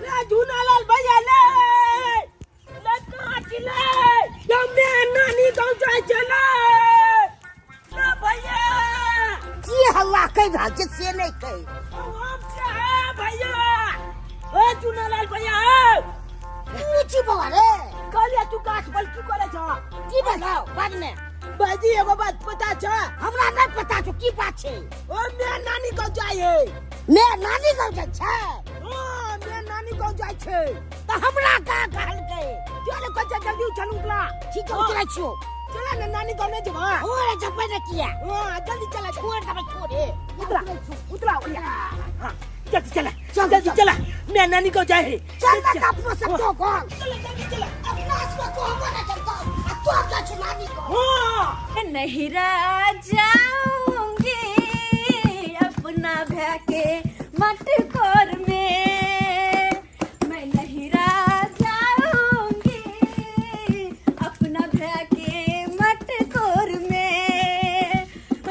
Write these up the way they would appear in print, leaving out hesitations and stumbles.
ले झूनालाल भैया ले ले कहाँ छी ले हमे नानी गाँव जाइ छै ले ले भैया की हल्ला कहि रहल छै से नहि कहि हम से है भैया ओ झूनालाल भैया ए तू छी बौआ रे कहलिए तू गाछ पर की करे छ की भेलौ बाद में भाईजी एगो बात पता छ हमरा नहि पता छौ की बात छै ओ मैं नानी गाँव जाइ है मे नानी गाँव जाइ छै हाँ मैं नानी गाँव जाइ छै तऽ हमरा का कहलकै चल कच्चा जल्दी उछल उतला ठीक है उतरै छियौ चला ना नानी गाँव नहीं जेबा हो रे जबै ने किया हाँ जल्दी चला छोड़ देबै छोड़े उतरा उतरा ओया हाँ जल्दी चला चल, जल्दी चल। चला मैं नानी गाँव जाए है चल ना तऽ अपनो सब तो घर चला जल्दी चला अपना सब को हमर ना चलतो आ तू जा छी नानी गाँव हाँ नहिरा जाऊंगी अपना भैया के मटकोर में मैं नहिरा जाऊंगी अपना भैया के मटकोर में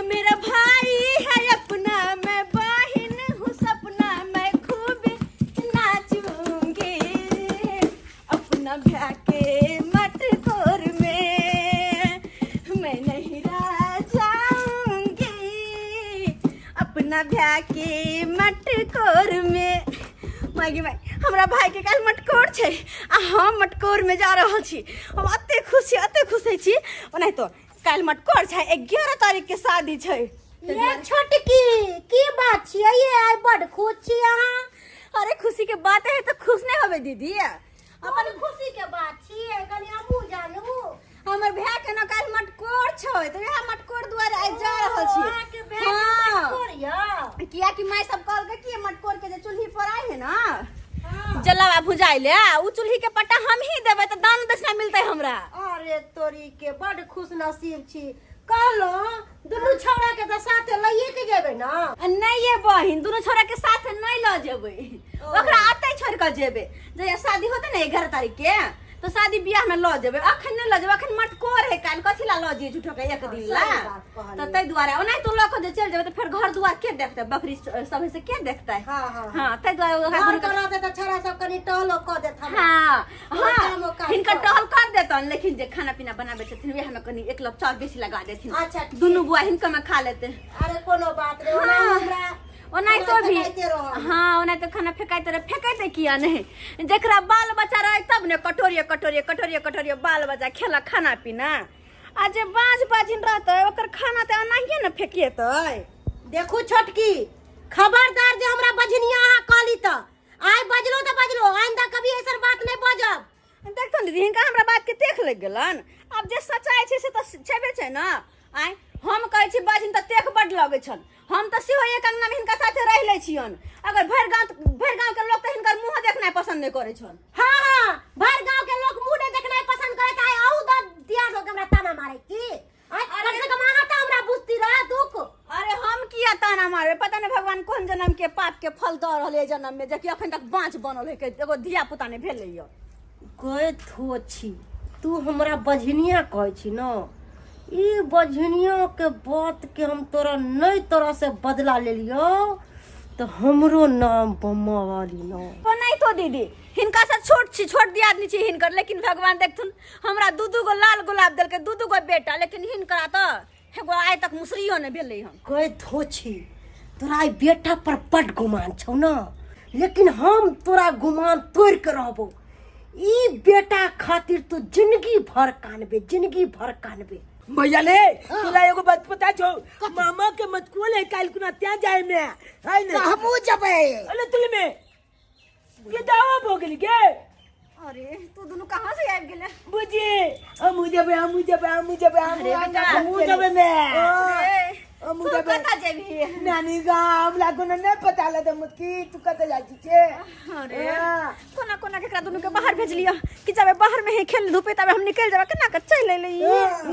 मेरा भाई है अपना मैं बहन हूँ सपना मैं खूब नाचूंगी अपना भैया के मटकोर में मैं नहिरा जाऊंगी अपना भैया के मटकोर में माय गे माय हमरा भाई के काल्हि मटकोर छै आ हम मटकोर में जा रहल छी हम एते खुश छी एते खुश होइ छी ओनाहितो काल्हि मटकोर छै 11 तारीख के शादी छै ये छोटकी की बात छियै ये आइ बड खुश छी अहाँ अरे खुशी के बात है तऽ खुश नहि होबे दीदी अपन खुशी के बात छियै कनि हमहूँ जानू हमर भाय के ना काल्हि मटकोर छै तऽ वएह मटकोर दुआरे आइ जा रहल छी अहाँके भाय के हाँ। मटकोर यऽ कियाकि माय सब कहलकै कि मटकोर के जे चूल्ही पर आइ है ना जलावा भुजाइ ले उ चूल्ही के पट्टा हम ही देबै तऽ दान दक्षिणा मिलतै हमरा अरे तोरी के बड खुश नसीब छी कहलहुँ दुनू छौड़ा के तऽ साथे लइए के जेबै ने आ नहि ये बहिन दुनू छोरा के साथ नहि लऽ जेबै ओकरा अतै छोड़ि कऽ जेबै जहिया शादी होतै ने 11 तारीख के तो शादी बियाह में लऽ जेबै अखन नहि लऽ जेबै अखन मटकोर है काल्हि कथी ला लऽ जइए झूठो के एक दिन ला सही बात कहलियै। तऽ ताहि दुआरे ओनाहि तो लऽ कऽ जे चलि जेबै तऽ फेर घर दुआर के देखतै बकरी सब से के देखतै हाँ, हाँ, हाँ ताहि दुआरे ओकरा घर दुनू के पर रहतै तऽ छौड़ा सब कनि टहलो कऽ देत हमरा हाँ और हाँ कामो काज हिनकर कर। टहल कर देतन लेकिन जे खाना पीना बनाबै छथिन वएह में कनि एक लब चाउर बेसी लगा देथिन अच्छा, ठीक। दुनू बुआ हिनकर में खा लेते अरे कोनो बात नहीं ओना हाँ। हमरा ओनाहितो खाना भी फेकाइते रहब। हाँ ओनाहितो खाना फेकाइते रहे फेकाइते किया नहीं जकरा बाल बच्चा रहे तब ने कटोरिये कटोरिये कटोरिये कटोरिये बाल बच्चा खेलक खाना पीना आ जे बाँझ बाझिन रहतै ओकर खाना तऽ ओनाहिए ने फेकिएतै देखू छोटकी खबरदार जे हमरा बजनिया अहाँ कहली तऽ आइ बजलो तऽ बजलो आइंदा कभी ऐसन बात नहीं बजब देखथुन दीदी हिनका हमरा बात के देख लग गेलन आब जे सच्चाइ छै से तऽ छेबे छै ने आँय हम कहै छी बाजिन तऽ तेख बड लगै छन हम तऽ सेहो एक अंगना मे हिनका साथे रहि लै छियन अगर भरि गाँव भरि गाँव के लोक तऽ हिनकर मुँह देखनाइ पसन्द नहि करै छन हाँ हाँ भर गांव के लोग मुंह नहीं देखना पसंद करे आइ अहू द दिया लोग हमरा ताना मारे की आइ कम से कम अहाँ तऽ हमरा बुझती रह दुख अरे हम किया ताना मारबै पता नहि भगवान कोन जन्म के पाप के फल दऽ रहल है जन्म में जेकि अखन तक बाँझ बनल है के एगो धिया पुता नहि भेलै यऽ गए थो छी तू हमरा बझनिया कहै छी न ई बझनिया के बात के हम तोरा नहीं तोरा से बदला लेलियो तो हमरो नाम बम्मा वाली न पर नहीं तो दीदी हिनका से छोट छी छोट दियादनी छी हिनकर लेकिन भगवान देखथुन हमरा दू दू गो लाल गुलाब देलकै दू दू गो बेटा लेकिन हिनकरा तऽ एगो आइ तक मुसरियो नहि भेलै हन गए धो छी तोरा ई बेटा पर बड गुमान छौ न लेकिन हम तोरा गुमान तोड़ के रहबो ई बेटा खातिर तू जिंदगी भर कानबे जिंदगी भर कानबे भैया ले तोरा एगो बात पता छौ मामा के मत कोल है काल कुना त्या जाए में है ने हमहूँ जेबै अरे तुल में के दावा भो गेली के अरे तू दुनू कहाँ से आबि गेले बुझी हमहूँ जेबै हमहूँ जेबै हमहूँ जेबै अरे बेटा, हमहूँ जेबै मैं अरे, हमहूँ तू जेबै कतऽ जेबही नानी गाँव हमरा कोनो नहि पता लगतै मुटकी तू कतऽ जाइ छी से अरे हाँ। कोना कोना केकरा दुनू के बाहर भेजलियो कि जाबे बाहर में ही खेल धूपे तबे हम निकल जाबे केना के चल अइली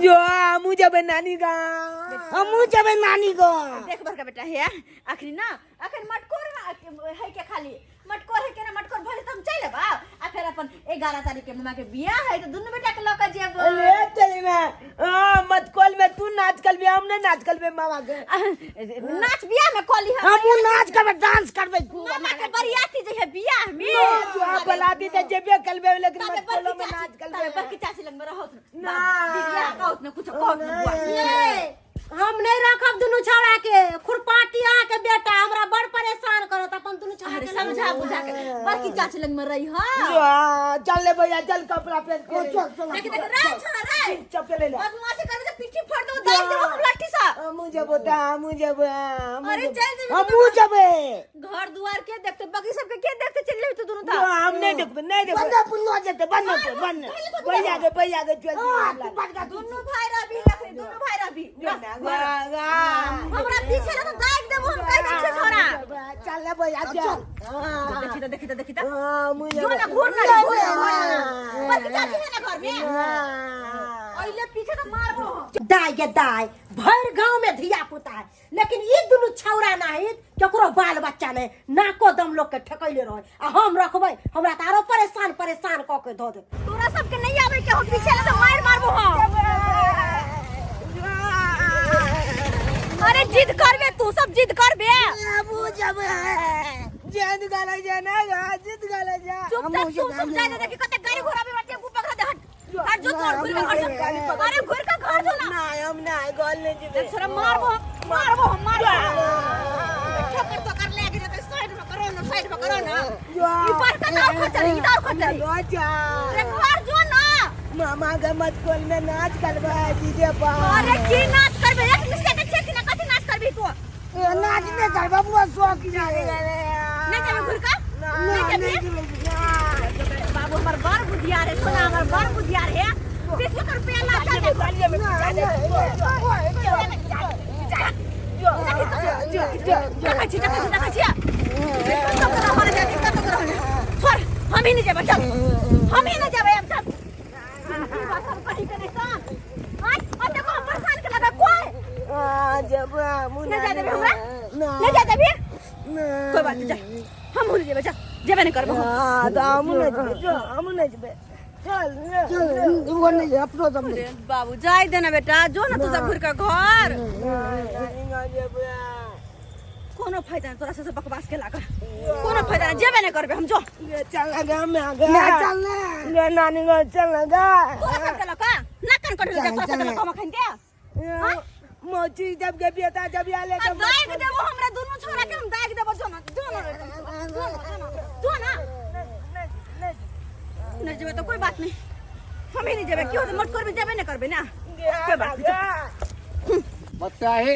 जो हमहूँ जेबै नानी गाँव हमहूँ जेबै नानी गाँव देख बड़का बेटा हे अखनी ना अखन मटकोर में है के खाली मटकोर है के ना मटकोर भले तो हम चल आबा आ फिर अपन 11 तारीख के मम्मा के बियाह है तो दुनू बेटा के ल के जेब अरे चली मैं हाँ मत कॉल में तू नाच कल भी हम नहीं नाच कल भी मामा के नाच बियाह में कली हम हमहूँ नाच करबै डांस करबै मामा के बरियाती जे है बियाह में जो दादी ते जेबे कलबे लेकिन ताबे मत बोलो बड़की में नाच चाची कलबे ताबे बड़की चाची लग में रहत ना। दीदिया कहत न कुछ कहत न बुआ ये, हम नहीं रखब दुनू छौड़ा के खुरपाटी अहाँ के बेटा हमरा बड़ परेशान करत अपन दुनू छौड़ा अरे के समझा बुझा के बड़की चाची लग में रही हां चल ले भैया चल कपड़ा पहन के चल चल देख देख रे छोरा रे चप्पल ले ले बदमाशी करबे तो पीठी फोड़ दो दाई देबो हम लाठी सा मुझे बता मुझे अरे चल जेबे हम मुझे घर दुआर के देखते बाकी सबके के देखते चल जेबे तू दोनों था हम नहीं देखबे नहीं देखबे बंद पुन्नो जेते बंद बंद भैया के भैया के चल दोनों भाई रवि लखनी दोनों भाई रवि हमरा पीछे रह तो दाग देबो हम कह दै छियै छोरा चल ले भैया चल देखी त देखी त देखी त मुझे जो ना घूर ना घूर ना बड़की चाची है ना घर में ओइले पीछे तो मारबो हम। दाय गे दाय भर गांव में धिया पुता है लेकिन ई दुनू छौड़ा नाही केकरो बाल बच्चा नहीं नाको दम लोग के ठकैले रहे आ हम रखबै हमरा तऽ आरो परेशान परेशान कऽ के धऽ दे तोरा सबके नहीं आवे के हम पीछे ले तो मार मारबो हम अरे जिद करबे तू सब जिद करबे जिद गाला जा ना जिद गाला जा चुपचाप सुन सुन जा दे कि कते गाड़ी घोड़ा भी बाटे पकड़ा दे हट हट जो तोर घुर के घर जो अरे घुर के घर जो ना ना हम ना गोल नहीं जेबे देख छोरा मारबो हम मारबो हम मारबो ठोकर तो कर ले के जते साइड में करो ना साइड में करो ना ई पर का दाव खचरी ई दाव खचरी जा अरे घर जो ना मामा के मत खोल में नाच करबा डीजे पर अरे की नाच करबे एक मिस्टेक के छेती ना कथी नाच करबी तू नाच नहीं कर बाबू शौक नहीं जाबे घुर का नहीं जाबे बाबू हमर बड़ बुधियार है सोना हमर बड़ बुधियार है 20 गो रुपया ला चल देखै छी देखै छी देखै छी कतौ के रहल जा कतौ के रहल छोड़ हम ही नहीं जेबै चल हम ही नहीं जेबै अब चल की बात हम कही के नहीं सन आय और देखो हम परेशान के लगा कोई नहीं जा देबे हमरा नहीं जा देबे कोई बात नहीं जा हम भूल जेबै जा जेबे नहीं करबो हम। अरे बाबू जाय देना बेटा जो ना तू सब घुर के घर कोनो फायदा नहीं तोरा से बकवास के लागा कोनो फायदा नहीं जेबे नहीं करबे हम जो तोरा सब के लका ना कान कट जा तोरा सब के लका हम खन दे मोची जब के बेटा जब आले आ दाग देबो हमरा दुनू छोरा के हम दाग देबो जो ना जो ना जो ना जो ना नहीं जेबे तो कोई बात नहीं हम ही नहीं जेबे क्यों तो मत करबे जेबे नहीं करबे ना कोई बात नहीं चल। बच्चा है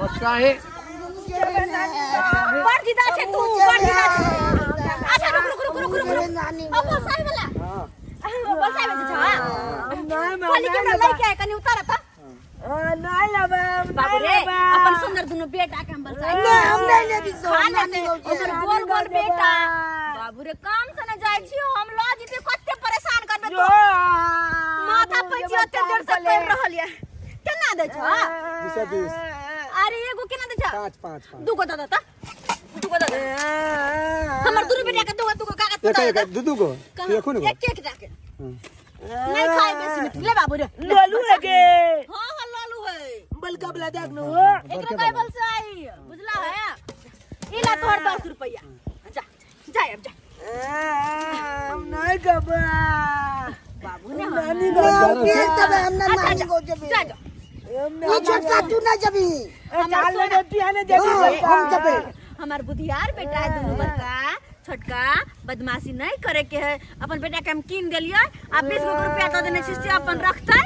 बच्चा है बड़ जिदा छे तू बड़ जिदा छे अच्छा रुक रुक रुक रुक रुक रुक अब बलसाई वाला बलसाई वाला छा कहली कि हमरा लइके आए कनी उतार त बाबू रे अपन सुंदर दुनु बेटा के हम बलसाई हम नहीं लेबी सो, खा नानी लेते गाँव के। ओकर गोल गोल बेटा बाबू रे काम से न जाय छी हम ल जीते कते परेशान करबे तू माथा पैची ओते देर से कर रहल ये केना दै छ 220। अरे एगो केना दै छ पाँच पाँच पाँच दूगो दऽ दऽ त दूगो दऽ दऽ हमर दुनू बेटा के दूगो दूगो कागज एक दऽ एक दऽ दू दू गो कहाँ? देखो ने एक एक टा के नहीं खाए बेसी मिठ ले बाबू रे लोलू है के हाँ हाँ लालू है बलका बला देख नो एकरा काय बल से आई बुझला है इला तोहर 10 रुपया जा जा अब जा नहीं गबा बाबू ने नानी अच्छा जा जा जा ई छोटका तू ना जबी चाल ले पियाने जबी हम जबे हमार बुधियार बेटा है दुनू बड़का छोटका बदमाशी नहीं करे के है अपन बेटा के हम कीन देलियै आ 20 गो रुपया दऽ देने छी से अपन रखतै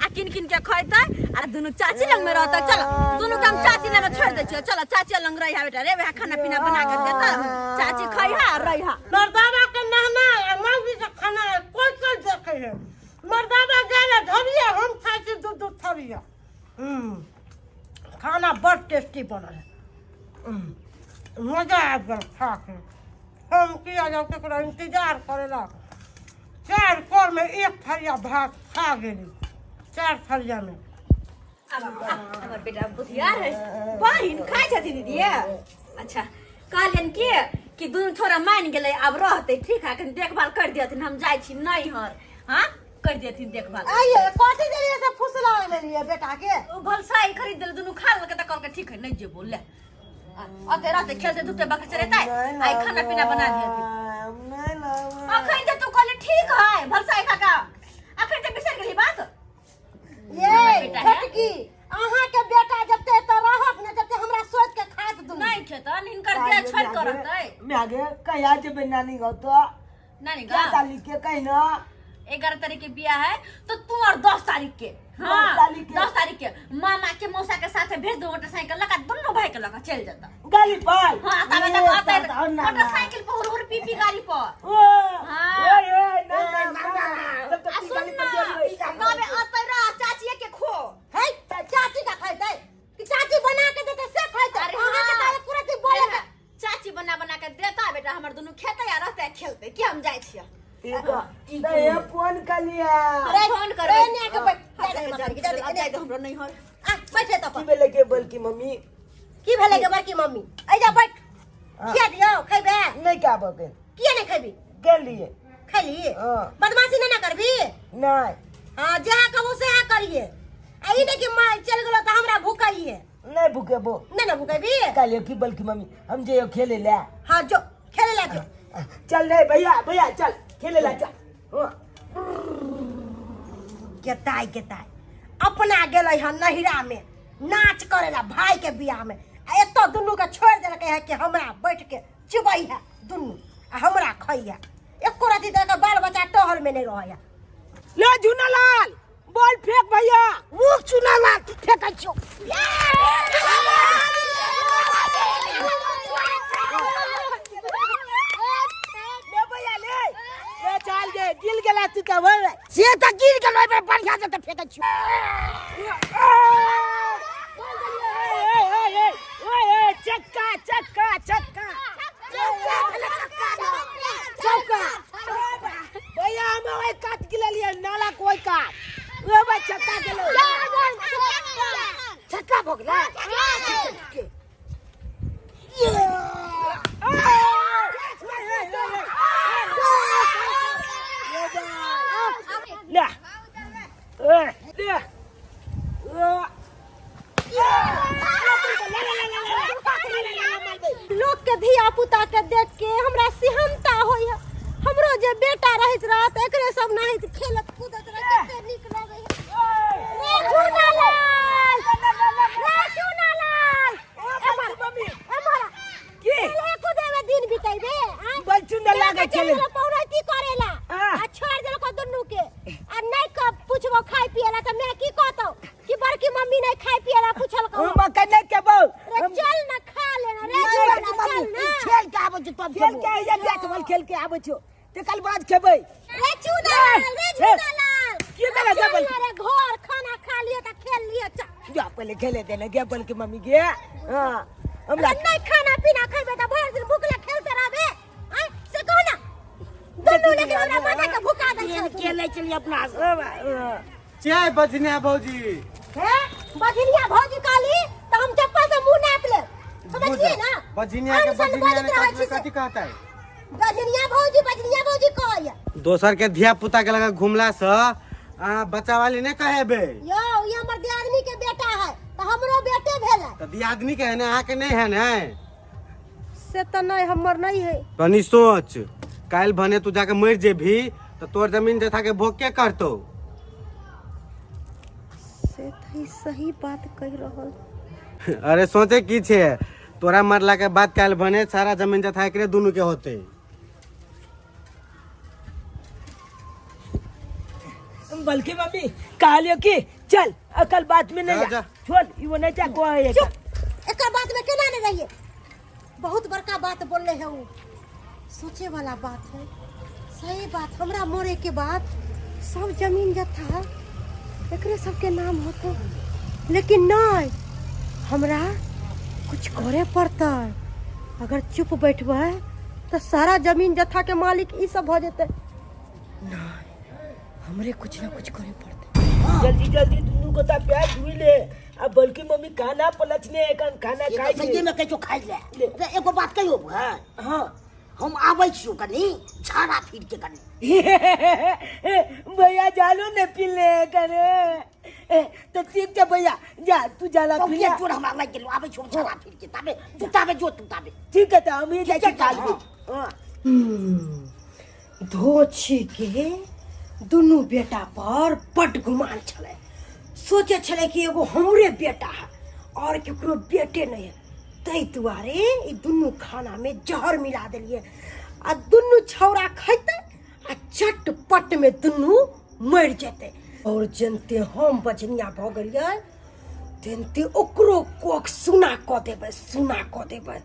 आ किन किन के खैतै आ दुनू चाची लग में रहतै चलो दुनू के हम चाची लग में छोड़ दै छियै चलो चाची लग रहिहा बेटा रे वएह खाना पीना बना के देतै चाची खैहा आ रहिहा मर्दावा के नहना आ मौगी के खाना कोई कोई देखे है मर्दावा गेल धरिया हम खाइ छी दू दू थरिया खाना बड़ टेस्टी बनल है मजा आबि गेल खा के हम किया जाऊ केकरो इंतजार करेला चार कोर में एक थरिया भात खा गेली चार थरिया में हमर बेटा बुधियार है बहिन खाइ छथिन दीदी अच्छा कहलियन कि कि दुनू छोरा मान गेलै आब रहतै ठीक है कनि देखभाल कर दियथिन हम जाइ छी नैहर हाँ कर दियथिन देखभाल आइए कथी देलियै से फुसला लेलियै बेटा के ओ भलसाई खरीद देल दुनू खा लेलकै तऽ कहलकै ठीक है नहि जेबो ले अते रहते खेलते धूपते बकरी चरेतै आइ खाना पीना बना दियथिन। कहिया जेबै नानी गाँव तो नानी क्या गाँव तारीख के कही ना 11 तारीख के बियाह है तो तू और 10 तारीख के। हाँ 10 तारीख के। 10 तारीख के मामा के मौसा के साथे भेज दो मोटरसाइकिल लगा, दोनों भाई के लगा चल जाता। गाड़ी पर? हाँ, तबे ए, तक आते तब तो ना, ना। मोटरसाइकिल पर हुर हुर पी पी गाड़ी पर। ओ, हाँ। ओए, ओए, ना, ना, ना, ना। तब तो आ पी सुन गाड़ी ना, पर जेबै। तबे आते रह चाची के खो। है चाची का खैतै कि चाची बना के देतै से खैतै? अरे अहाँ के हाँ। तऽ पूरा चीज बोले के। चाची बना बना के देता बेटा, हमर दुनू खेते आ रहते खेलते कि हम जाइ छियै। ठीक है। तो ये फोन कर लिया। हम फोन करबै। रे, ने के बैठ। हाँ, जा, जा, जा, जा, जा, जा, जा, हमरो नहीं होय। आ बैठे तऽ की भेलै के बल्कि मम्मी? की भेलै गे बड़की मम्मी? एहि जा बैठ। हाँ। खिया दियौ, खैबे? नहीं क्या बके। किया नहीं खैबी? गेलिए। खैली? हाँ। बदमाशी नहीं ना करबी? नहीं। हाँ, जहाँ कहबो सेहा करिए। आ ई नहीं कि माँ चल गेलो तऽ हमरा भूखाइए। नहीं भूखेबो। नहीं ना भूखेबी? कहलियो की बल्कि मम्मी, हम जइयो खेले ला। हाँ, जो खेले ला जो। चल रे भैया, भैया चल खेले ला चल। हाँ। गेताय गेताय अपना गेलै हन नहिरा में नाच करे ला भाई के बियाह में, आ एतऽ दुनू के छोड़ देलकै है कि हमरा बैठ के चुबै है दुनू आ हमरा खै है। एको रति तऽ एकर बाल बच्चा टहल में नहीं रहै है। ले झूनालाल बॉल फेंक भैया। मुख चुनालाल तू फेंकै छियौ। ले भैया ले, ले चल गे, गिर गेला तू तऽ बोल। से तऽ गिर गेलो, एहि बेर बढ़िया से तऽ फेंकै छियौ। चक्का चक्का चक्का चौका भैया, हम ओहि कात गिरलियै नाला के ओहि कात। ओ भाई चक्का गेलै। छक्का भऽ गेलै। ले ए ले लोग के धिया पुता के देख के हमरा सिहनता होय है। हमरो जे बेटा रहैत रहत एकरे सब नाहित खेलत कूदत रहत, कते नीक लगै है। रे झूनालाल, रे झूनालाल, मम्मी एम्हर की? खेले कूदे में दिन बितेबे? आँय? बच्चू न लागे खेले। पौरैती करेला हाँ। आ छोड़ देलको दुनू के, आ नहीं क पूछबो खाय पियला त मैं की कहतौ कि बड़की मम्मी नहीं खाय पियला पूछल कहो। हम कने के बौ। रे चल ना खा लेना रे झूना, चल ना। खेल के आबै छी तब खेल खेबो। के आइया, बैट बॉल खेल के आबै छौ, तकर बाद खेबै। रे चूनालाल, रे झूनालाल, की भेलै गे चल बड़की? ना रे घर, खाना खा लियो त खेल लियो, चल। जा पहिले खेले देने गे बल्कि मम्मी गे। हाँ हमरा अरे नहीं खाना पीना खेबे त भरि दिन भूखले खेलते रहबे? आँय से कहो ना दुनू, लेकिन हमरा माथा के भुका दै छै। खेलै छलियै अपना ओ बा- ओ। जय बजनिया भौजी। हे बजनिया भौजी कहली त हम चप्पल से मुंह नाप लेब, समझलिए ना? बजनिया के अनसन बजनिया बजैत ने रहै कथी छी से। कथी कहता है? बजनिया भौजी, बजनिया भौजी कहैया। दोसर के धिया पुता के लगा घुमला से आ बच्चा वाली नहीं कहेबे। यौ, ई हमर दियादनी के बेटा है त हमरो बेटे भेलै। तो दियादनी के है ना, अहाँ के नहीं है ना? से त नहीं, हमर नहीं है। तनी सोच, काल्हि भने तू जाके मरि जेबही तो तोर जमीन जथा के भोग के करतो? से त ई सही बात कहि रहल। अरे सोचे की छे, तोरा मरला के बाद काल्हि भने सारा जमीन जथा एकरे दुनू के होते। बल्कि मम्मी कहलियो कि चल अकल बात में नहीं जा, जा जा। छोड़ इwo नहीं जा को है। चुप, एकर बात में केना नहीं रहिए? बहुत बड़का बात बोलले है उ, सोचे वाला बात है। सही बात, हमरा मरे के बाद सब जमीन जथा एकरे सबके नाम होते। लेकिन नहीं, हमरा कुछ करे पड़तै। अगर चुप बैठबै तऽ सारा जमीन जथा के मालिक ई सब भऽ जेतै। नहीं, हमरे कुछ ना कुछ करे पड़तै। जल्दी जल्दी दुनू गोटा प्याज धुई ले आ बल्कि मम्मी खाना पलचने एखन खाना से खाइ तऽ सहिए में कहै छौ खाइ ले। ले। रे एगो बात कहियौ भाय? हाँ। हम आबै छियौ कनी झाड़ा फिर के कनी। भैया जालो ने पी ले करे तो ठीक है भैया, जा तू जाला तो पी के ले। जोर हमरा लागि गेलो, आबै छियौ झाड़ा फिर के, ताबे तू ताबे जो तू ताबे। ठीक है, तो हम ही जाइ छी ठीक है, काल हाँ। हाँ। धोछी के दुनू बेटा पर बड गुमान छलै। सोचे छलै कि एगो हमरे बेटा है और केकरो बेटे नहीं है, ताहि दुआरे ई दुनू खाना में जहर मिला देलिए। आ दुनू छौड़ा खैतै आ चटपट में दुनू मरि जेतै। और जनते हम बजनिया भऽ गेलियै तेनते ओकरो कोख सुना कऽ देबै, सुना कऽ देबै।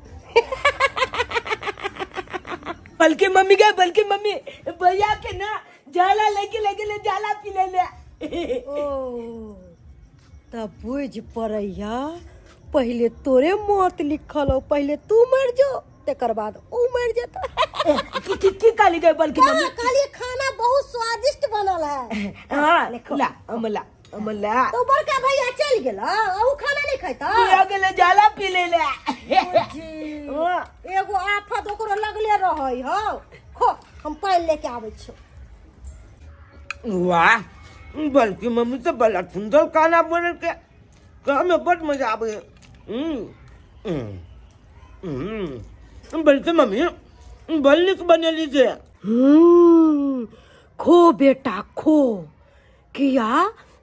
बल्कि मम्मी गए, बल्कि मम्मी भैया के ना जाला लेके लेके ले जाला पी ले ले। ओ तब बुझ पड़ैया पहले तोरे मौत लिखल हो, पहले तू मर जो तेकर बाद ऊ मर जेता। की की की काली गए बल्कि मम्मी? काली खाना बहुत स्वादिष्ट बनल है। हाँ, ला अमला अमला। तो बड़का भैया चल गेला, ऊ खाना नहीं खाता। भैया के ले जाला पी ले ले। जी, एगो आफत ओकरो लगले रहै हौ। खो, हम पानि लेके आबै छियौ। वाह बल्कि मम्मी तो बड़ा सुंदर खाना बने के खाने में बड़ मजा आवे। बल्कि मम्मी बड़ नीक बनेली जे। खो बेटा खो, किया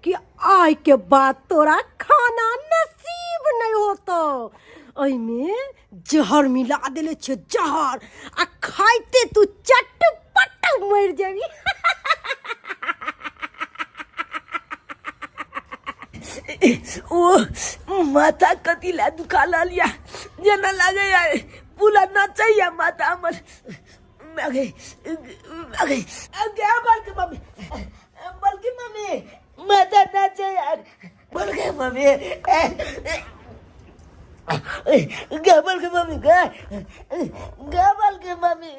कि आय के बाद तोरा खाना नसीब नहीं होतो। एहिमे जहर मिला देले छे, जहर, आ खाइते तू चटपट मर जेबी। ओ माथा कथी ला दुखा लाल या, जेना लागे यार पूरा नचैया माथा हमर। अगे अगे अगे बल्कि मम्मी, बल्कि मम्मी माथा नचे यार। बल्कि मम्मी गे, बल्कि मम्मी गे गे, बल्कि मम्मी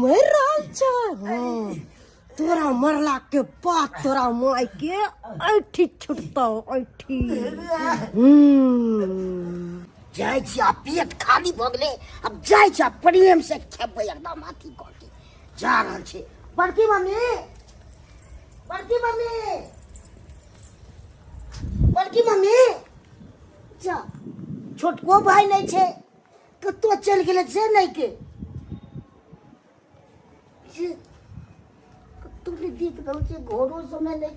मर रहल छै। हाँ, तोरा मरला के बाद तोरा माय के ऐठी छुटतौ, ऐठी। जाइ छी, आ पेट खाली भऽ गेलै, आब जाइ छी, आ प्रेम से खेबै एकदम अथी कऽ के जा रहल छी। बड़की मम्मी, बड़की मम्मी, बड़की मम्मी, जा छोटको भाई नहि छै, कतौ चलि गेलै से नहि के कतौ नहि देख रहल छै, घरो समय नहि।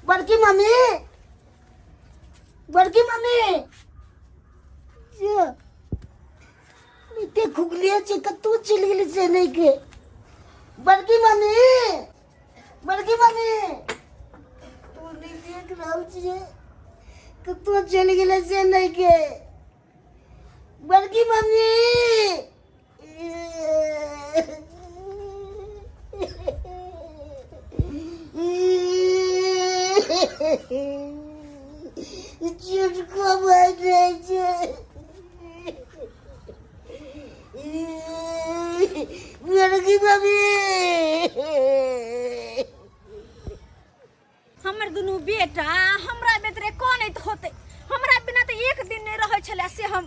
बड़की मम्मी, बड़की मम्मी, जे एते खुगले छै, कतौ चलि गेलै से नहि के। बड़की मम्मी, बड़की मम्मी, तू नहि देख रहल छियै, कतौ चलि गेलै से नहि के। बड़की मम्मी, छोटको भाई रहै छै। बड़की मम्मी, हमर दुनू बेटा हमरा बेतरे कनैत होतै, हमरा बिना तऽ एक दिन नहि रहै छलै, से हम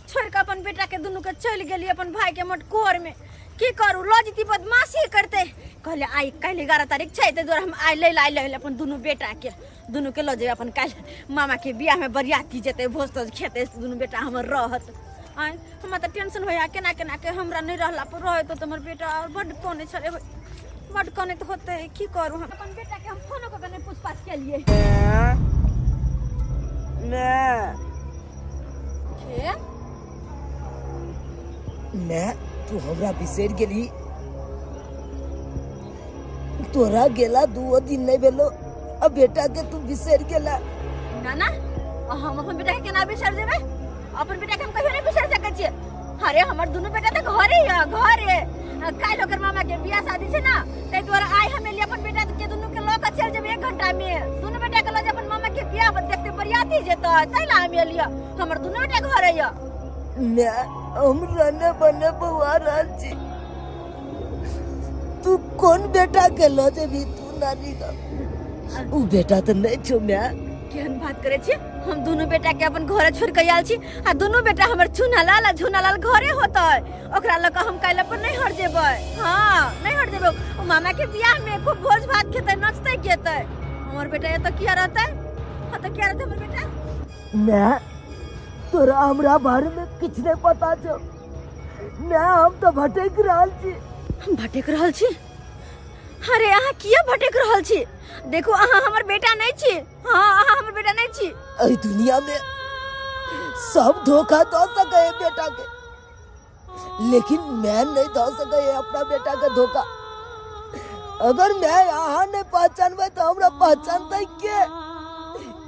छोड़ि कऽ अपन बेटाके दुनूके चलि गेली अपन भाईके मटकोरमे। की करू, लऽ जैती बदमाशी करतै। कहले आइ काल्हि 11 तारीख छै, ताहि दुआरे हम आइ लै लए आयल अपन दुनू बेटाके, दुनूके लऽ जेबै अपन काल्हि मामाके बियाहमे, बरियाती जेतै, भोज तोज खेतै, दुनू बेटा हमर रहत। आँय, हमरा तऽ टेंशन होइए केना केना के हमरा नहि रहला पर रहैत तऽ हमर बेटा आओर बड्ड कनै छलै, बड्ड कनैत होतै। की करू, हम अपन बेटा के हम फोनो कऽ के नहि पूछपाछ केलियै। माय, के माय, तू हमरा बिसरि गेली? तोरा गेला 2 दिन नहीं भेलो, अब बेटा के तू बिसरि गेला। ना ना, हम अपन बेटा के केना बिसरि जेबै? अपन बेटा के हम कहियो नहीं बिसरि सकै छियै। अरे हमर दुनू बेटा तऽ घरे है, घरे। काल्हि ओकर मामा के बियाह शादी छै ना, ताहि दुआरे आइ हम एलियै अपन बेटा के दुनू के लऽ कऽ चलि जेबै 1 घंटा में। दुनू बेटा के लऽ जे अपन मामा के बियाह देखते बरियाती जेतै, ताहि ला हम एलियै। हमर दुनू बेटा घरे है। माय, हम रहने बने बौआ रहल छी, तू कोन बेटा के लऽ जेबी तू नानी का? उ बेटा तऽ नहि छौ माय। केहन बात करे छी? हम दुनू बेटा के अपन घरे छोड़ के आयल छी, आ दुनू बेटा हमर चूना लाल आ झूना लाल घरे होतै। ओकरा लऽ कऽ हम काल्हि अपन नैहर जेबै। हाँ, नैहर जेबै, ओ मामा के बियाह में खूब भोज भात खेतै, नचतै गेतै। हमर बेटा एतऽ किया रहतै? हाँ तऽ किया रहतै हमर बेटा? माय, तोरा हमरा बारे में किछु नहि पता छौ। माय, हम तऽ भटकि रहल छी। हम भटकि रहल छी? अरे अहाँ किया भटकि रहल छी? देखू, अहाँ हमर बेटा नहीं छी। हाँ, अहाँ हमर बेटा नहीं छी। एहि दुनिया में सब धोखा दऽ सकै है बेटा के, लेकिन मैं नहीं दऽ सकैए अपना बेटा के धोखा। अगर मैं अहाँ नहीं पहचानबै तऽ हमरा पहचानतै के?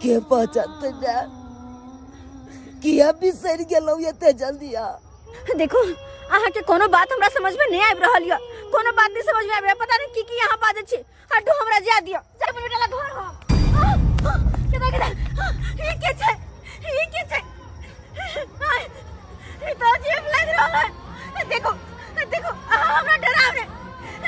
के पहचानतै मैं? किया बिसरि गेलहुँ एते जल्दी अहाँ? देखो, अहाँ के कोनो बात हमरा समझ में नहीं आबि रहल यऽ, कोनो बात नहीं समझ में आबि रहल, पता नहीं की की अहाँ बाजै छी। हटू, हमरा जा दिअ, जा अपन बेटा ला घर। हम केना केना ई के छै, ई के छै? ई तो अजीब लग रहल है। देखो देखो, अहाँ हमरा डरावने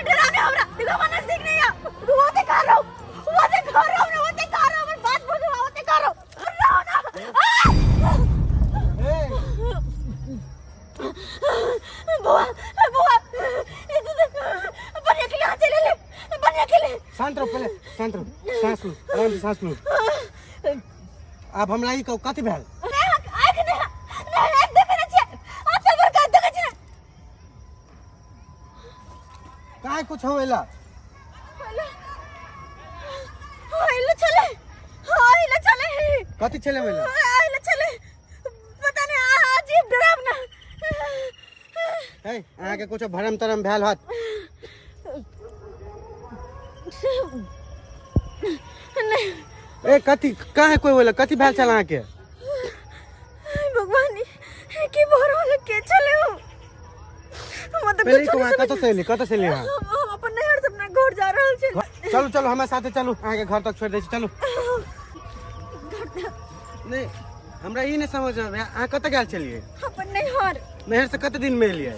डरावने हमरा। देखो, हमरा नजदीक नहीं आ। वो देखा रहो, वो देखा रहो, वो देखा रहो, हमर बात बुझो, वो देखा रहो, रहो ना। आ! बुआ, बुआ, बढ़िया के लिए चले ले, बढ़िया के लिए। शांत रहो पहले, शांत रहो, सांस लो, आराम से सांस लो। आब हमरा ई कहू, कथी भेल? आँख नहीं, नहीं आँख देखे नहीं छियै, आँख से बड़का देखे छियै। काहे कुछ होएला? आइले चले, आइले चले। कथी छले होएला? आइले चले, पता नहीं, अजीब डरावना। है अहाँके कुछ भरम तरम भेल होत? नहीं। ए कथी काहे कोई होएला, कथी भेल छल अहाँके? भगवान, की भऽ रहल? के चले हो? हम तऽ पहले कुछो कहू नहीं अहाँ कतऽ समझ से एली, कतऽ से एली अहाँ? हम अपन नैहर से अपना घर जा रहल छी। चलू चलू, हमरा साथे चलू, अहाँके घर तक छोड़ि दै छी, चलू। नहीं, हमरा ई नहीं समझ में आबैया, अहाँ कतऽ गेल छलियै? अपन नैहर। नैहर से कते दिन में एलियै?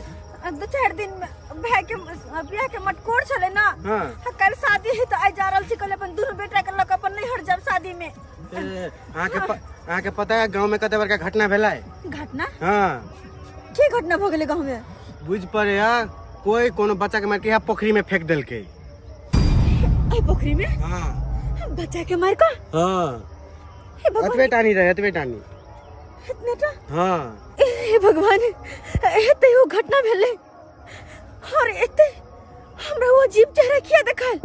दू चारि दिन में। भाई के बियाह के मटकोर छलै ना। हाँ। आ कल शादी है तऽ आइ जा रहल छी, कहले अपन दुनू बेटा के लऽ कऽ अपन नैहर जाब शादी में। ए, अहाँके पता है गाँव में कते बड़का घटना भेलै? घटना? हाँ। की घटना भऽ गेलै गाँव में? बुझि पड़े है कोई कोनो बच्चा के मार के यहाँ पोखरी में फेंक देलकै। एहि पोखरी में? हाँ। बच्चा के मार कऽ? हाँ। हे भगवान। एतबे टानी रहे, एतबे टानी। इतने टा? हाँ। हे भगवान, एते ओ घटना भेलै और एते हमरा वो अजीब चेहरा किया देखल?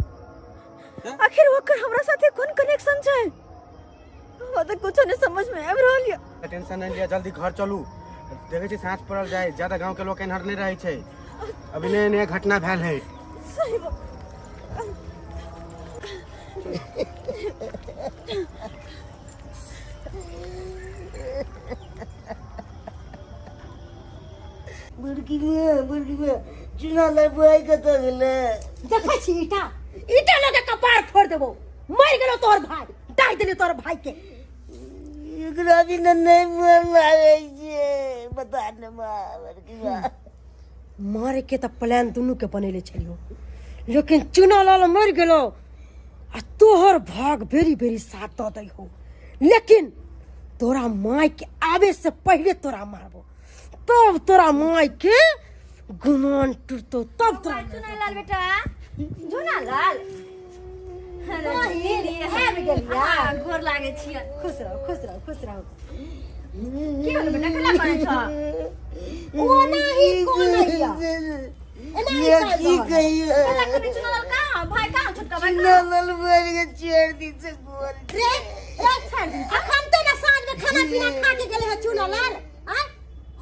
आखिर ओकर हमरा साथे कोन कनेक्शन छै? हमरा तऽ कुछो नहीं समझ में आबि रहल यऽ। टेंशन नहीं लिया, जल्दी घर चलू। देखै छी साँझ पड़ल जाए, ज्यादा गांव के लोग एन्हर नहीं रहै छै। अभी नया नया घटना भेल है। सही बात। बड़की में, बड़की में चुना लगवाई कतऽ गेलै? देखै छी ईटा ईटा लगे कपार फोड़ देबो। मर गेलो तोहर भाई, डाहि देली तोहर भाई के। एकरा बिना नहीं मन लागै छै, बता ने माँ, बड़की माँ। मारे के तऽ प्लान दुनू के बनेले छलियो, लेकिन चुना लाल मर गेलो आ तोहर भाग बेरी बेरी साथ दऽ दै हो, लेकिन तोरा माय के आवे से पहले तोरा मारबो, तब तोरा माय के गुमान टूटतो, तब तोरा। चुना लाल बेटा, चुना लाल, बहिन, आबि गेलियै? हाँ, गोर लागै छियै। खुश रहो, खुश रहो, खुश रहो। की होलो बेटा, केना करै छ? ओनाही कोनैया। एनाही ये काल्हि की रहल। कहिए? बेटा, कनी चुना लाल कहाँ? भाई कहाँ? छोटका भाई चुना कहाँ? लाल मर के चार दिन से गोल। रे रे, छोड़ दे। अखन ते ना साँझ में खाना पीना खा के गेले है चुना लाल। आय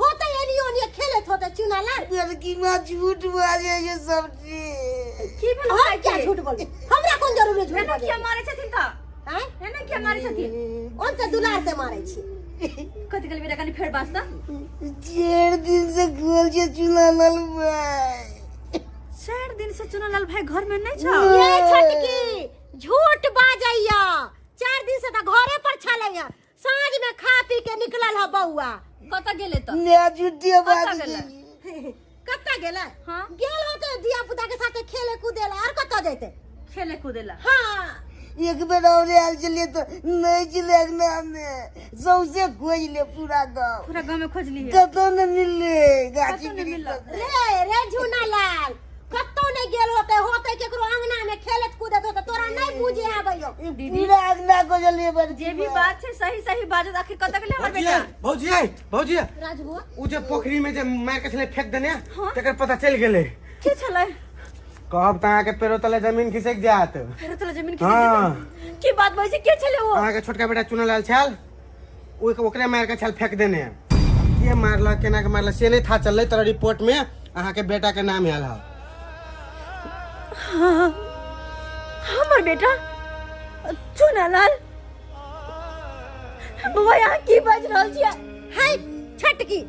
होते एनी ओनी खेलत होते चुना लाल। बड़की माँ झूठ बाजे ये सब चीज। की भेल हम भाई क्या के? झूठ बोलबे? हमरा कोन जरूरी झूठ एना बाजै? किया मारै छथिन तऽ? आय एना किया मारै छथिन? ओन से दुलार से मारै छी। कथी कहली बेटा, कनी फेर बाज तऽ। चार दिन से गोल छे चुना लाल भाई। 4 दिन से चुना लाल भाई घर में नहीं छौ? ये छोटकी झूठ बाजैया, 4 दिन से तऽ घरे पर छलैया, साँझ में खा पी के निकलल ह बौआ। कतऽ गेलै तऽ? नया झूठे बात। कतऽ गेलै? कतऽ गेलै? हाँ। गेल होते धिया पुता के साथे खेले कूदे ला, और कतऽ जैते? खेले कूदे ला। हाँ। एक बेर और आयल छलियै तऽ नहि छलै अंगना मे, सौंसे खोज ले पूरा गाँव। पूरा गाँव में खोजली है? कतौ नहि मिललै, गाछी कतौ नहि वृक्ष मिलल। सब। रे रे झूना लाल, कतौ नहि गेल होते, होते केकरो अंगना में खेलत कूदत होते, तोरा नहीं बुझे आबैयो। पूरा अंगना खोजलियै बड़की जे भी माँ। बात छै सही सही बाजत, आखिर कतऽ गेलै हमर बेटा? भौजी आई, भौजी आई। राजबुआ। उ जे पोखरी में जे मार के छलै फेंक देने, तकर पता चलि गेलै। के छलै? कहब तऽ अहाँके पेरो तले जमीन खिसकि जायत। फेर तोरा जमीन के? हाँ। की बात बजै छै? के छलै ओ? अहाँके छोटका बेटा चुनलाल छल, ओकरे मारि के छल फेंक देने। के मारलक केना के मारलक से नहीं था चललै तोरा रिपोर्ट में अहाँके बेटा के नाम आयल है। हाँ, हमर बेटा चुनालाल। बौआ, यहाँ की बाजि रहल छियै? है छटकी,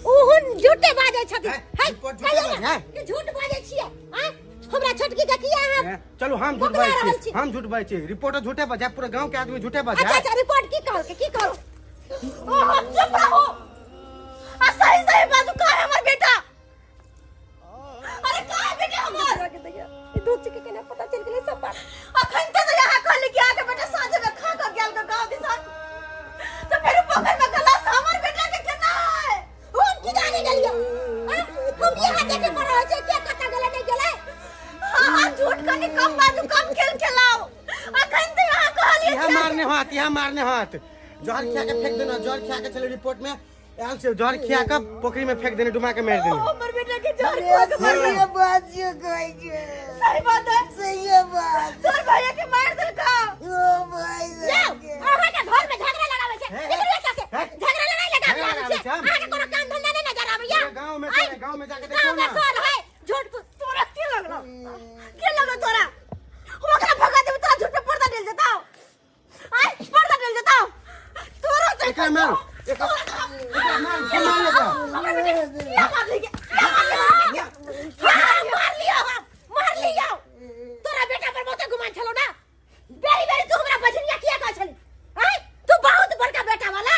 ओहन झूठे बाजै छथिन। हैं? है, रिपोर्ट झूठे कहियौ ने, बाजै, हैं? कि झूठ बाजै छियै? आँय? हमरा छटकी के किया अहाँ हैं? चलू, हम झूठ पकड़ा बाजै रहल छी? छी। हम झूठ बाजै छी? रिपोर्टर झूठे बाजै, पूरा गांव के आदमी झूठे बाजै। अच्छा अच्छा, रिपोर्ट की कहल, की कहल? ओ हम चुप रहू आ सही सही बाजू, कहाँ है हमर बेटा? अरे कहाँ है बेटा हमर? ई दूध के केना पता चल गेलै सब बात? अखन तक यहाँ कहली कि आके बेटा साँझ में खा के गेल के गाँव दिसन, तो फिर पोखर में गला हमर बेटा के केना है? हम की जाने गेलियो? आँय? हम यहाँ देखे पर रहल छै के कतऽ गेलै नहि गेलै। हाँ हाँ, झूठ कनी कम बाजू, कम खेल खेलाओ। अखन तो यहाँ कहलिए इहा मारने हाथ, इहा मारने हाथ, जहर खिया के फेंक देना, जहर खिया के चले। रिपोर्ट में आयल छै, जहर खिया के पोखरी में फेंक देने, डुबा के मार देने। हमर बेटा के जहर खुआ के मार सही बात जो कहै छै। सही बात है। सही बात। तोर भैया के मार देलका। ओ भाई। जाओ, अहाँ के घर में झगड़ा लगाबै छै। हे, निकलू एतऽ से। हे। झगड़ा लड़ाई लगाबै झगड़ा आबै लगाबै छै। छै हम। अहाँ के कोनो काम धंधा नहि नजर आबैया। पूरा गाँव में आँय? चले, गाँव में जाके देखियौ गाँव में ना। सर है झूठ तोरा के लगलो, के लगलो तोरा? हम ओकरा भगा देबो, तोरा झूठ पे पर्दा डल जेतौ। आय, पर्दा डल जेतौ तोरा से। एकरा मार, एकरा एकरा मार, के मार एकरा? हमरा बेटा किया मार ली? किया मार ली? हाँ, मार लियो, हम मार लियो। तोरा बेटा पर बहुते गुमान छलो ना। बेरी बेरी तू हमरा बजनिया किया कहै छली? आँय, तू बहुत बड़का बेटा वाला।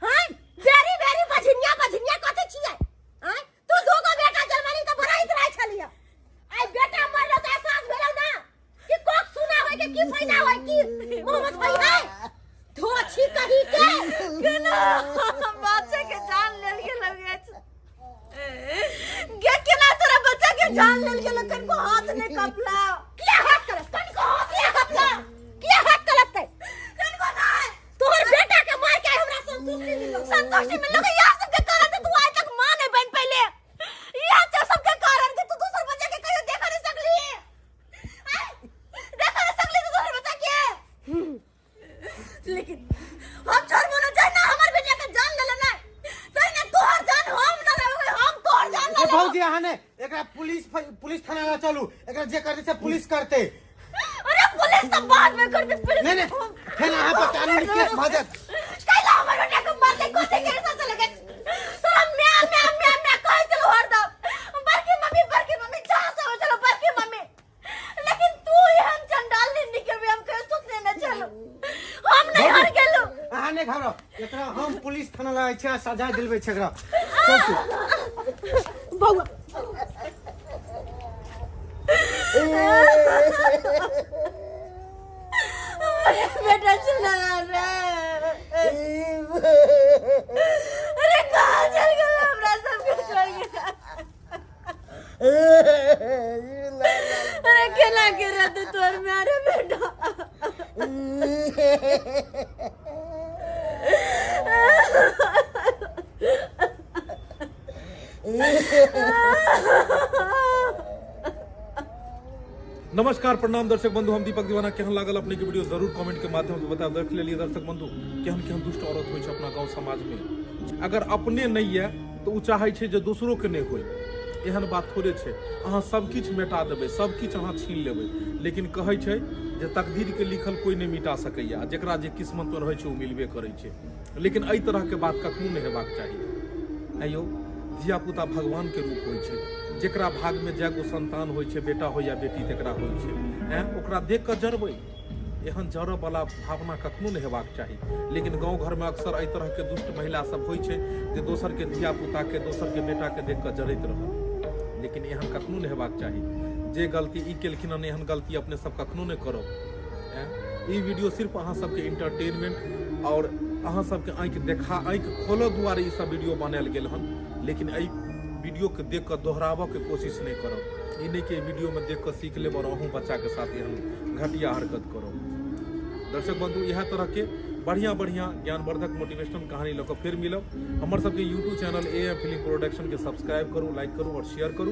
हाँ, बेरी बेरी बजनिया बजनिया कथी छियै? आँय, तू दूगो बेटा जन्मली तऽ बड़ाइत रहै छलियै। आइ बेटा मरलो तऽ एहसास भेलौ ना कि कोख सुना होय के की फायदा होय, की मोहम्मद भाई है धोछी कही के। केना बच्चा के जान लेल गेल गे? केना तोरा बच्चा के जान लेल गेल? कनको हाथ नहीं कपला। किया हाथ करत? कनको हाथ किया कपला? किया हाथ करत? कनको नहीं। तोहर बेटा के मार के हमरा संतुष्टि मिललो? संतुष्टि मिललो कि यह सब के कारण तू आज तक मां नहीं बन पहिले। यह सब के कारण कि तू दूसर बच्चा के कहियो देख नहीं सकली, देख नहीं सकली तू दूसर बच्चा के। लेकिन हम छोड़बो ना चाहे ना हमर बेटा के जान ले लेना, चाहे ना तोहर जान हम ना लेबै, हम तोहर जान ए ना लेबै। भौजी, अहाँ ने एकरा पुलिस पुलिस थाना ला चलू। एकरा जे करते से पुलिस करते। अरे पुलिस तो बाद में करते, पुलिस। नहीं नहीं, फेर अहाँ पर कानूनी केस भऽ जायत। कैला हमर बेटा के मारले? कोथे के ऐसा चले गए? तोरा म्या म्या म्या म्या कहै चलो हरदम, बड़की मम्मी, बड़की मम्मी, जहाँ से हो चलो बड़की मम्मी। लेकिन तू एहन चंडाल निन्नी के भी हम कहियो सोचने न चलो। हम नहीं हर गेलू। अहाँ नहि घबराउ, एकरा हम पुलिस थाना लाबै छी आ सजा दिलबै छी एकरा। चल तू। बौआ। बेटा चला रे, अरे कहाँ चल गेल? हमरा सबके छोड़ गेल। अरे केना के रहतै तोर में? अरे बेटा। नमस्कार, प्रणाम दर्शक बंधु, हम दीपक दीवाना। केहन लागल अपने के वीडियो, जरूर कमेंट के माध्यम से बताब। देख लेलिए दर्शक बंधु, केहन केहन दुष्ट औरत होइ छै अपना गांव समाज में। अगर अपने नहीं है तो उ चाहे छै जे दोसरो के नहीं होय, एहन बात थोड़े छै। अहाँ सब किछु मेटा देबै, सब किछु अहाँ छीन लेबै, लेकिन कहै छै जे तकदीर के लिखल कोई नहीं मिटा सकैया। आ जेकरा जे किस्मत में रहै छै ओ मिलबे करै छै। लेकिन एहि तरह के बात कखनो नहि हेबाक चाही। आइयो धियापुता भगवान के रूप होइ छै। जेकरा भाग में जैगो संतान होइ छै, बेटा हो या बेटी, तेकरा होइ छै। ऐं ओकरा देख कऽ जरबै, एहन जरऽ वाला भावना कखनो नहि हेबाक चाही। लेकिन गाँव घरमे अक्सर एहि तरहके दुष्ट महिला सब होइ छै जे दोसरके धियापुताके, दोसरके बेटाके देख कऽ जरैत रहल। लेकिन एहन कखनो नहि हेबाक चाही। जे गलती ई केलखिन हन, एहन गलती अपने सब कखनो नहि करब। ऐं ई वीडियो सिर्फ अहाँ सबके इंटरटेनमेंट और अहाँ सबके आँखि देखा आँखि खोलऽ दुआरे ई सब वीडियो बनायल गेल हन। लेकिन एहि वीडियोके देख कऽ दोहराबऽके कोशिश नहि करब। ई नहि कि एहि वीडियोमे देख कऽ सीख लेब और अहूँ बच्चाके साथ एहन घटिया हरकत करब। दर्शक बंधु, इएह तरहके बढ़िया बढ़िया ज्ञानवर्धक मोटिवेशनल कहानी लऽ कऽ फेर मिलब। हमर सबके YouTube channel A M film production के सब्सक्राइब करू, लाइक करू और शेयर करू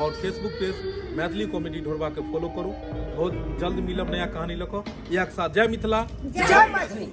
और फेसबुक पेज मैथिली कॉमेडी ढोरबा के फॉलो करू। बहुत जल्द मिलब नया कहानी लऽ कऽ। इएह के साथ जय मिथिला, जय मैथिली।